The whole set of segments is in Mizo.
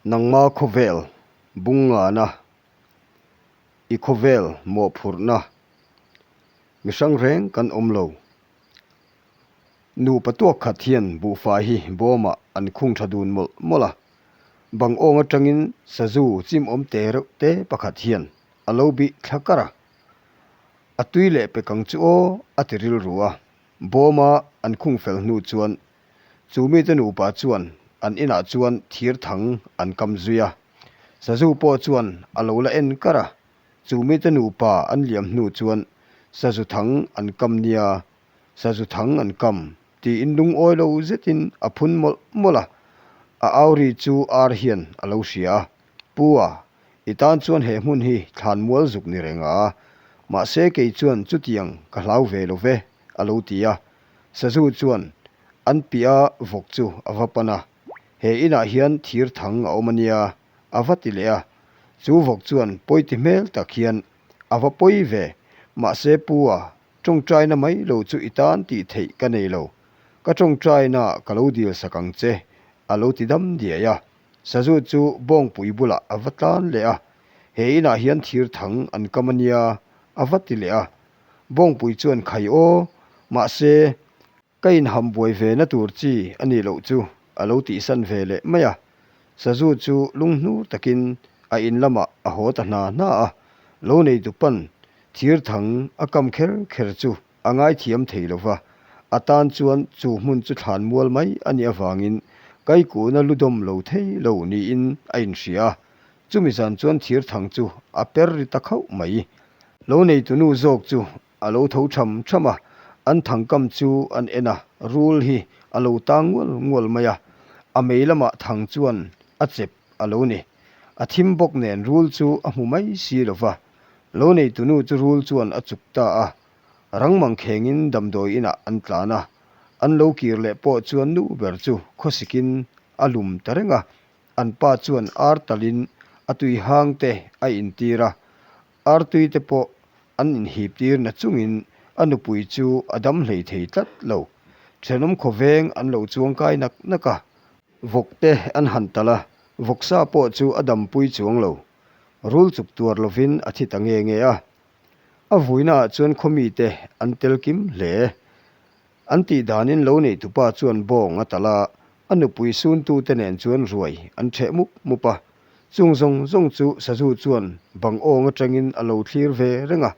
Nangma khawvel bungngana, i khawvel mawhphurhna, mi hrang reng kan awm lo. Nupa tuak khat hian buhfai hi bawmah an khung tha dun mawlh mawlh a, bang awng atangin sazu chim awm te reuh te pakhat hian a lo bih thla kar a. A tui leh pek ang chu aw a ti rilru a, bawma an khung fel hnu chuan Chu mite nupa chuan an inah chuan thir thang an kam zui a, sazu pawh chuan a lo la en kar a. Chu mite nupa an liam hnu chuan sazu thang an kam nia, sazu thang an kam tiin lungawi lo zetin a phun mawlh mawlh a. A au ri chu ar hian a lo hria a, Pu a, i tan chuan he hmun hi thlan mual zuk ni reng a, mahse kei chuan chutiang ka hlau ve lo ve, a lo ti a. Sazu chuan an piah a vawk chu a va pan a, He inah hian thir thang a awm a nia, a va ti leh a. Chu vawk chuan pawi ti hmel tak hian a va pawi ve, mahse pu a, tawngtaina mai lo chu i tan tih theih ka nei lo, ka tawngtaina ka lo dil sak ang che, a lo ti dam diai a. Sazu chu bawngpui bulah a va tlan leh a, He inah hian thir thang an kam a nia, a va ti leh a. Bawngpui chuan khai aw, mahse, ka inham buai ve na tur chi a nih loh chu a lo tihsan ve leh mai a. Sazu chu lunghnur takin a in lamah a haw ta hna hna a, lo neitu pan thir thang a kam kher kher chu a ngaithiam thei lo va, a tan chuan chu hmun chu thlan mual mai a nih avangin kaikuna lu dawm lo thei lo niin a inhria a. Chumi zan chuan thir thang chu a per ri ta khauh mai. Lo neitu nu zawk chu a lo tho tham tham a, an thangkam chu an en a, rul hi a lo tang ngual ngual mai a, a mei lamah thang chuan a chep a lo ni. A thim bawk nen rul chu a hmu mai si lo va, lo neitu nu chu rul chuan a chuk ta a, rang mangkhengin damdawi inah an tlan a, an lo kir leh pawh chuan nu ber chu khawsikin a lum ta reng a, An pa chuan ar talin a tui hang te a intir a, ar tui te pawh an inhip tir na chungin a nupui chu a dam hlei thei tlat lo. Thenawm khawveng an lo chuang kai nak nak a. Vawk te an han talh a, vawksa pawh chu a dampui chuang lo. Rul chuk tuar lovin a thi ta nge nge a. A vuinaah chuan khawmi te an tel kim hle. An tih danin lo neihtupa chuan bawng a talh a, a nupui suntute nen chuan ruai an ṭheh mup mup a. Chung zawng zawng chu sazu chuan bang awng aṭangin a lo thlir ve reng a,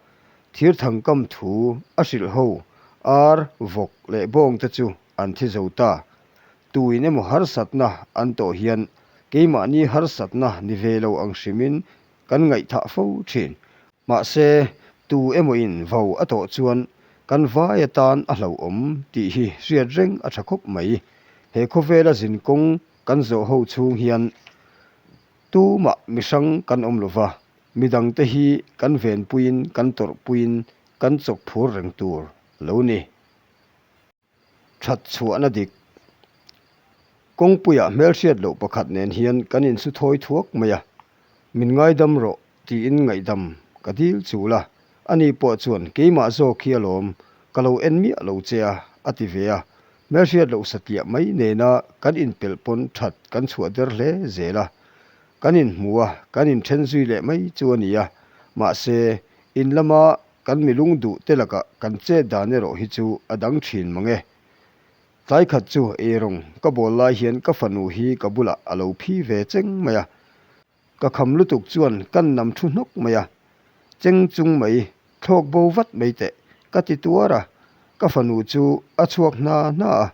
thirthang kam thu a hrilh ho, ar, vawk leh bawngte chu an thi zo ta. Tuin emaw harsatna an tawh hian keimahni harsatna ni ve lo ang hrimin kan ngaihthah fo ṭhin. Mahse, tu emawin vau a tawh chuan kan vai atan a hlauhawm tih hi hriat reng a tha khawp mai. He khawvela zinkawng kan zawh ho chhung hian tumah mihrang kan awm lova, midangte hi kan venpuiin kan tawrhpuiin kan chawk phur reng tur lo ni. That chhuahna dik. Kawngpuiah hmelhriat loh pakhat nen hian kan insu thawi thuak mai a, min ngaidam rawh tiin ngaihdam ka dil chul a, ani pawh chuan keimah zawk hi alawm ka lo en miah lo che a, a ti ve a, hmelhriat loh satliah mai nena kan inpelh pawn that kan chhuah der hle zel a, kan inhmu a, kan inthen zui leh mai chu a ni a, mahse in lama Kan milung duh te lakah kan chet dan erawh hi chu a dang thin mang e. Tlai khat chu eirawng ka bawl lai hian ka fanu hi ka bulah a lo phi ve cheng mai a. Ka kham lutuk chuan kan nam thu hnawk mai a. Cheng chung mai, thlawk bo vat mai teh, ka ti tuar a. Ka fanu chu a chhuak hna hna a,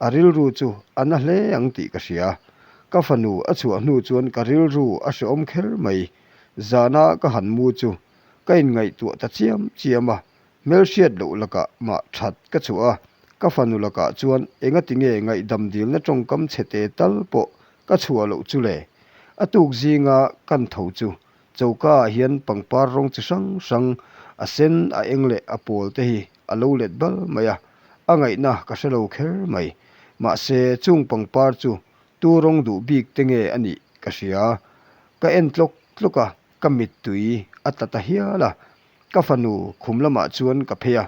a rilru chu a na hle ang tih ka hria. Ka fanu a chhuah hnu chuan ka rilru a hrehawm kher mai. Zana ka han mu chu Ka inngaihtuah ta chiam chiam a, hmelhriat loh lakah mah that ka chhuah a, ka fanu lakah chuan engati nge ngaihdam dilna tawngkam chhe te tal pawh ka chhuah loh chu le? A tuk zinga kan tho chu choka ah hian pangpar rawng chi hrang hrang, a sen, a eng leh a pawl te hi a lo let bal mai a, a ngaihna ka hre lo kher mai. Mahse, chung pangpar chu tu rawng duh bik te nge a nih ka hria. Ka en tlawk tlawk a. Ka mittui a tla ta hial a, ka fanu khum lamah chuan ka phei a,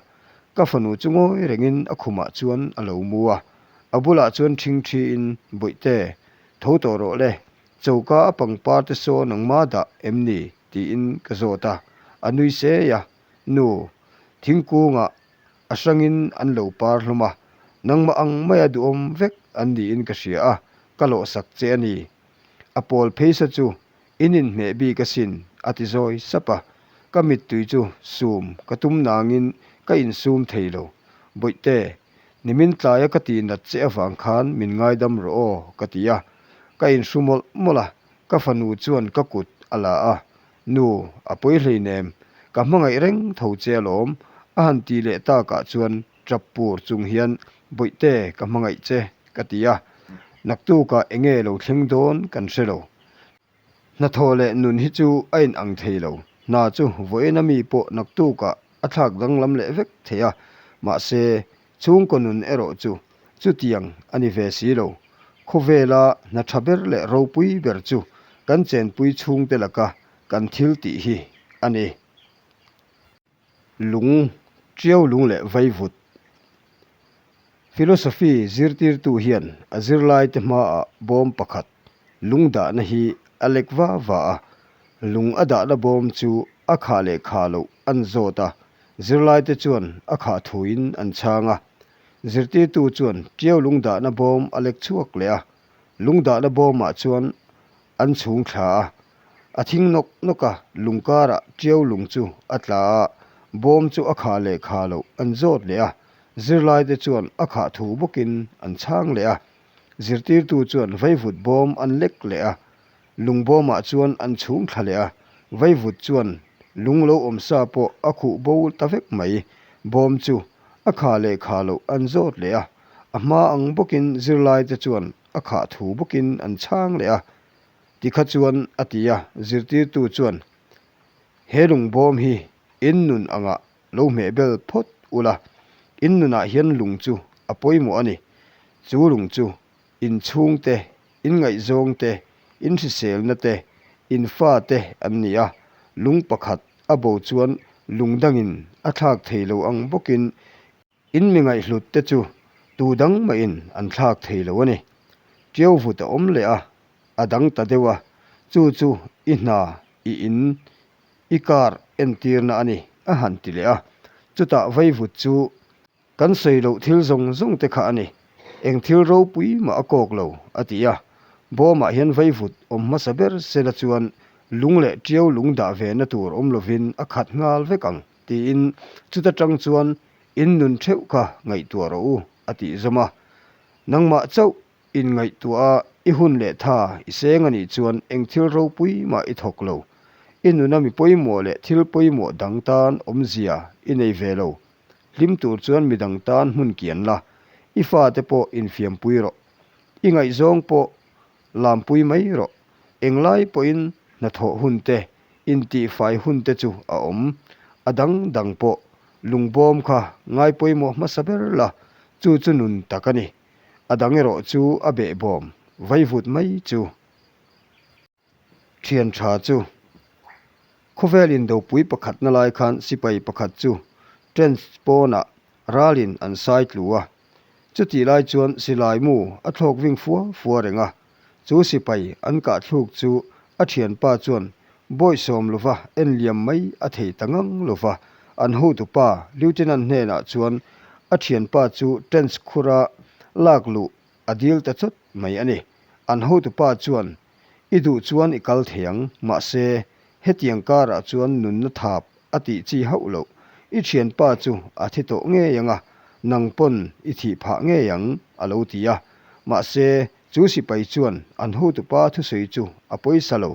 ka fanu chu ngawi rengin a khumah chuan a lo mu a, a bulah chuan ṭhingṭhiin, Bawihte, tho tawh rawh le, Choka a pangpar te saw nangma dah em ni? tiin ka zawt a, a nui sei a, Nu, thingkungah a hrangin an lo par hlawm a, nangmah ang maia duhawm vek an niin ka hria a, ka lawhsak che a ni. A pawl pheisa chu in inhmeh bik asin, a ti zawi sap a. Ka mittui chu sum ka tum nangin ka insum thei lo. Bawihte, nimin tlaia ka tihnat che avang khan min ngaidam rawh aw, ka ti a. Ka inhru mawlh mawlh a, ka fanu chuan ka kut a la a. Nu, a pawi hleinem, ka hmangaih reng tho che alawm, a han ti leh takah chuan Tap pur chung hian, Bawihte, ka hmangaih che, ka ti a. Naktukah enge lo thleng dawn kan hre lo. Hnathawh leh nun hi chu a inang thei lo. Hna chu vawiin ami pawh naktukah a thlak danglam leh vek thei a, mahse, chhungkaw nun erawh chu chutiang a ni ve si lo. Khawvela hna tha ber leh ropui ber chu kan chenpui chhungte laka kan thil tih hi a ni. Lung, Tiau lung leh vaivut. Philosophy zirtirtu hian a zirlaite hmaah bawm pakhat lung dahna hi a lek va va a, lung a dahna bawm chu a khah leh khah loh an zawt a, zirlaite chuan a khah thuin an chhang a. Zirtirtu chuan tiau lung dahna bawm a lek chhuak leh a, lung dahna bawmah chuan an chhung thla a, a thing nawk nawk a, lung karah tiau lung chu a tla a, bawm chu a khah leh khah loh an zawt leh a, zirlaite chuan a khah thu bawkin an chhang leh a, zirtirtu chuan vaivut bawm an lek leh a, lung bawmah chuan an chhung thla leh a, vaivut chuan lung lo awm sa pawh a khuh bo ta vek mai, bawm chu a khah leh khah loh an zawt leh a, a hma ang bawkin zirlaite chuan a khah thu bawkin an chhang leh a, tikha chuan a ti a, zirtirtu chuan, He lungbawm hi in nun angah lo hmeh bel phawt ula, in nunah hian lung chu a pawimawh a ni, chu lung chu in chhungte, in ngaihzawngte, in hriselna te, in fate an ni a, lung pakhat a bo chuan lung dangin a thlak thei lo ang bawkin In mi ngaihhlut te chu tu dang mahin an thlak thei lo a ni. Tiau vut a awm leh a, a dang ta deuh a, chu chu i hna, i in, i car entirna a ni, a han ti leh a. Chutah vaivut chu kan sawi loh thil zawng zawng te kha a ni, eng thil ropui mah a kawk lo, a ti a. Bawmah hian vaivut awm hmasa ber sela chuan lung leh tiau lung dah ve na tur awm lovin a khat nghal vek ang. Tiin chuta tang chuan in nun theuh kha ngaihtuah rawh u a tih zawm a. Nangmah chauh in ngaihtuah a i hun leh tha i seng a nih chuan eng thil ropui mah i thawk lo. I nuna mi pawimawh leh thil pawimawh dang tan awmzia i nei ve lo. Hlim tur chuan midang tan hmun kian la, i fate pawh infiampui rawh. I ngaihzawng pawh lampui mai rawh. Englai pawhin hnathawh hun te Intihfai hun te chu a awm. A dang dang pawh lungbawm kha ngai pawimawh hmasa ber la, chu chu nun tak a ni. A dang erawh chu a behbawm vaivut mai chu. Thian tha chu. Khawvel indopui pakhatna lai khan sipai pakhat chu trench pawnah ralin an sai tlu a. Chutih lai chuan silai mu a thlawk ving fua fua reng a. Chu sipai an kah thluk chu a thianpa chuan bawihsawm lova en liam mai a thei ta ngang lova, an hotupa Lieutenant hnenah chuan a thianpa chu trench khura lak luh a dil ta chawt mai a ni. An hotupa chuan, I duh chuan i kal thei ang, mahse, hetiang karah chuan nunna thap a tih chi hauh loh. I thianpa chu a thi tawh ngei ang a, nang pawn i thih phah ngei ang, a lo ti a. Mahse, chu sipai chuan an hotupa thusawi chu a pawisa lo.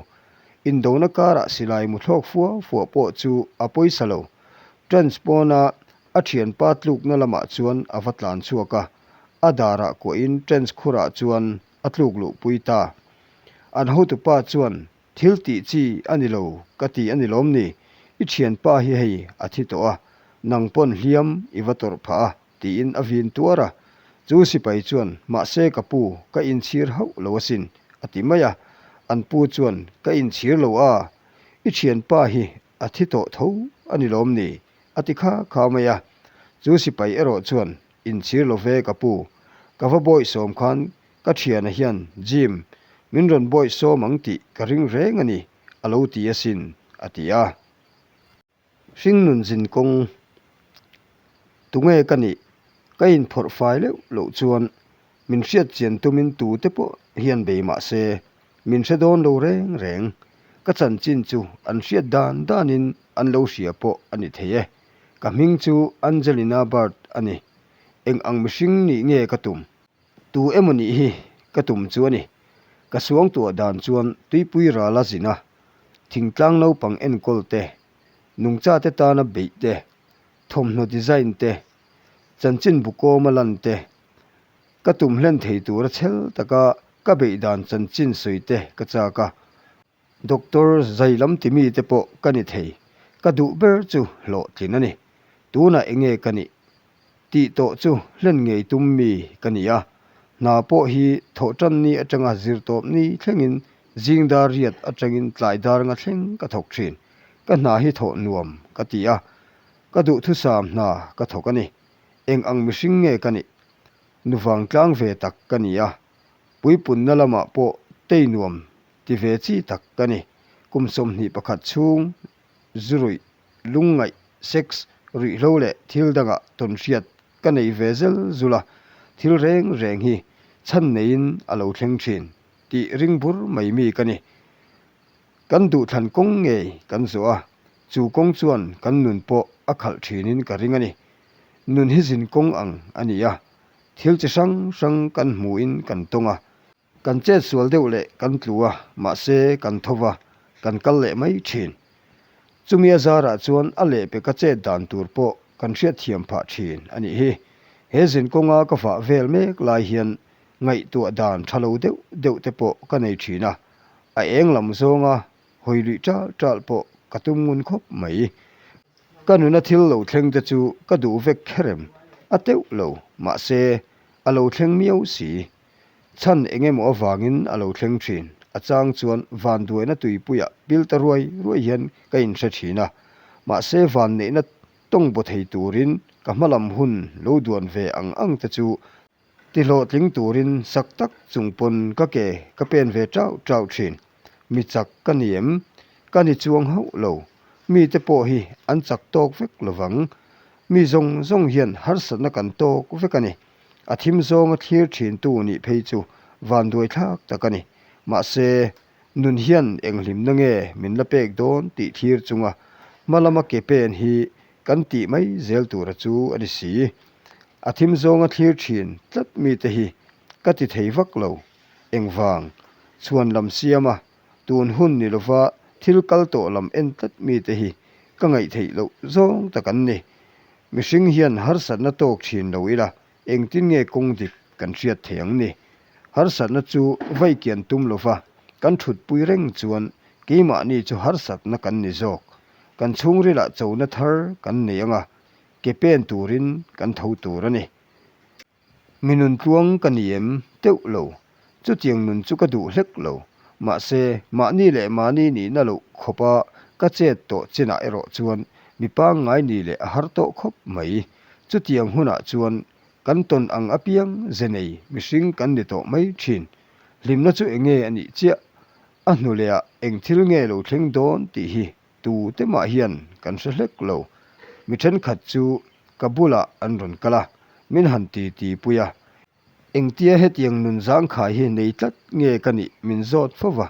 Indona karah silai mu thlawk fua fua pawh chu a pawisa lo. Trench pawna a thianpa tlukna lamah chuan a va tlan chhuak a, a darah kuahin trench khurah chuan a tluk luhpui ta. An hotupa chuan Thil tih chi a ni lo ka ti a ni lawm ni? I thianpa hi hei a thi tawh a, nang pawn hliam i va tawrh phah a, tiin a vin tuar a. Chu sipai chuan, Mahse ka pu, ka inchhir hauh lo asin, a ti mai a. An pu chuan, Ka inchhir lo a, i thianpa hi a thi tawh tho a ni lawm ni? a ti kha kha mai a. Chu sipai erawh chuan, Inchhir lo ve ka pu, ka va bawihsawm khan Ka thiana hian, Jim, Min rawn bawihsawm ang tih ka ring reng a ni, a lo ti asin, a ti a. Hringnun zin kawng tunge ka nih? Ka inphawrh fai leuh loh chuan min hriat chian tumin tute pawh hian bei mah se min hre dawn lo reng reng. Ka chanchin chu an hriat dan danin an lo hria pawh a ni thei e. Ka hming chu Angelina Bird a ni. Eng ang mihring nih nge ka tum? Tu emaw nih hi ka tum chu a ni. Ka suangtuah dan chuan tuipui ral a zin a, thingtlang naupang enkawl te, nungcha te tana beih te, thawmhnaw design te, chanchin bukawma lan te, ka tum hlen thei tura chhel taka ka beih dan chanchin sawi te ka chak a. Doctor zai lam ti mi te pawh ka ni thei, ka duh ber chu hlawhtlin a ni. Tunah enge ka nih? Tih tawh chu hlen ngei tum mi ka ni a, hna pawh hi thawh tan ni atanga zir tawp ni thlengin zing dar riat atangin tlai dar nga thleng ka thawk thin. Ka hna hi thawh nuam ka ti a, ka duhthusam hna ka thawk a ni. Eng ang mihring nge ka nih? Nuvang tlang ve tak ka ni a, puipunna lamah pawh tei nuam Ti ve chi tak ka ni. Kum 21 chhung zu ruih, lungngaih, sex, ruihhlo leh thil dangah tawnhriat ka nei ve zel zul a, thil reng reng hi chhan neiin a lo thleng thin tih ring bur mai mi ka ni. Kan duhthlan kawng ngei kan zawh a, chu kawng chuan kan nun pawh a khalh thinin ka ring a ni. Nun hi zin kawng ang a ni a, thil chi hrang hrang kan hmuhin kan tawng a, Kan chet sual deuh leh kan tlu a, mahse kan tho va, kan kal leh mai thin. Chumi a zarah chuan a lehpeka chet dan tur pawh kan hriatthiam phah thin a nih hi. He zin kawnga ka vah vel mek lai hian ngaihtuah dan tha lo deuh deuh te pawh ka nei thin a, a eng lam zawnga hawi luih ṭalh ṭalh pawh ka tum ngun khawp mai. Ka nuna thil lo thleng te chu ka duh vek kher em? A teuh lo, mahse a lo thleng miau si. Chhan eng emaw avangin a lo thleng thin. A chang chuan vanduaina tuipuiah pil ta ruai ruai hian ka inhre thin a. Mahse vanneihna tawng baw thei turin ka hmalam hun lo duan ve ang ang te chu tihlawhtling turin sak tak chung pawn ka ke ka pen ve tau tau thin. Mi chak ka ni em? Ka ni chuang hauh lo. Mite pawh hi an chak tawk vek lovang. Mi zawng zawng hian harsatna kan tawk vek a ni. A thim zawnga thlir thintu nih phei chu vanduai thlak tak a ni. Mahse, nun hian eng hlimna nge min la pek dawn tih thlir chunga hma lama ke pen hi kan tih mai zel tura chu a ni si. A thim zawnga thlir thin tlat mite hi ka ti thei vak lo. Engvang? Chhuan lam siama tun hun ni lova thil kal tawh lam en tlat mite hi ka ngaihtheih loh zawng tak an ni. Mihring hian harsatna tawk thin lo ila engtin nge kawng dik kan hriat thei ang ni? Harsatna chu vaikian tum lova kan thutpui reng chuan keimahni chu harsatna kan ni zawk. Kan chhungrilah chona thar kan nei anga ke pen turin kan tho tur a ni. Mi nun tluang ka ni em? Teuh lo. Chutiang nun chu ka duh hlek lo. Mahse, mahni leh mahni nihna loh khawpa ka chet tawh chinah erawh chuan mi pangngai ni leh a har tawh khawp mai. Chutiang hunah chuan kan tawn ang apiang ze nei mihring kan ni tawh mai thin. Hlimna chu enge a nih chiah? A hnu lehah eng thil nge lo thleng dawn tih hi tute mah hian kan hre hlek lo. Mi thenkhat chu ka bulah an rawn kal a, min han ti ti pui a. Engtia hetiang nun zangkhai hi nei tlat nge ka nih min zawt fo va,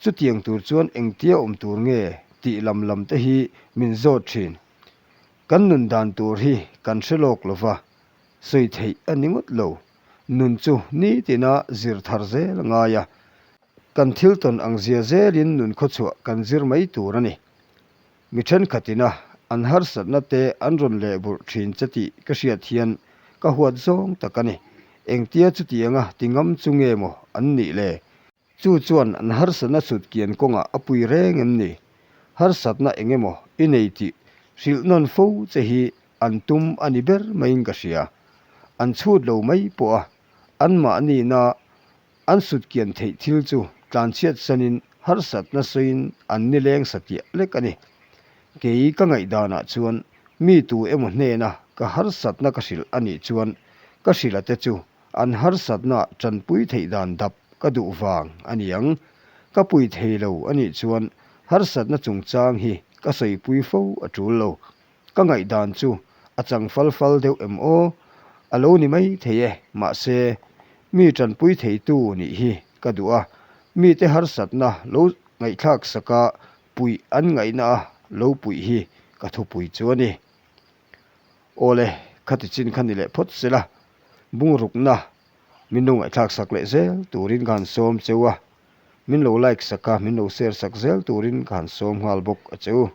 chutiang tur chuan engtia awm tur nge tih lam lam te hi min zawt thin. Kan nun dan tur hi kan hre lawk lo va, sawi theih a ni ngawt lo. Nun chu nitina zir thar zel a ngai a, kan thil tawn ang zia zelin nun khawchhuah kan zir mai tur a ni. Mi thenkhatin a an harsatna te an rawn leh burh thin che tih ka hriat hian ka huat zawng tak a ni. Engtia chutianga ti ngam chu nge maw an nih le? Chu chuan an harsatna chhut kian kawngah a pui reng em ni? Harsatna eng emaw i nei tih hrilh nawn fo che hi an tum a ni ber maiin ka hria. An chhut lo mai pawh a, anmahnina An sutkian theih thil chu tlanchhiat sanin harsatna sawiin an nileng satliah lek a ni. Kei ka ngaihdanah chuan mi tu emaw hnena ka harsatna ka hrilh a nih chuan ka hrilhate chu an harsatna tanpui theih dan dap ka duh vang a ni ang. Ka pui thei lo a nih chuan harsatna chungchang hi ka sawipui fo a tul lo. Ka ngaihdan chu a chang fal fal deuh em aw? A lo ni mai thei e, mahse mi tanpui theitu nih hi ka duh a, mite harsatna lo ngaihthlak saka puih an ngaihna a lo puih hi ka thupui chu a ni. Awle, khati chin kha ni leh phawt sela, bungrukna min lo ngaihthlak sak leh zel turin ka han sawm cheu a, min lo like sak a, min lo share sak zel turin ka han sawm nghal bawk a che u.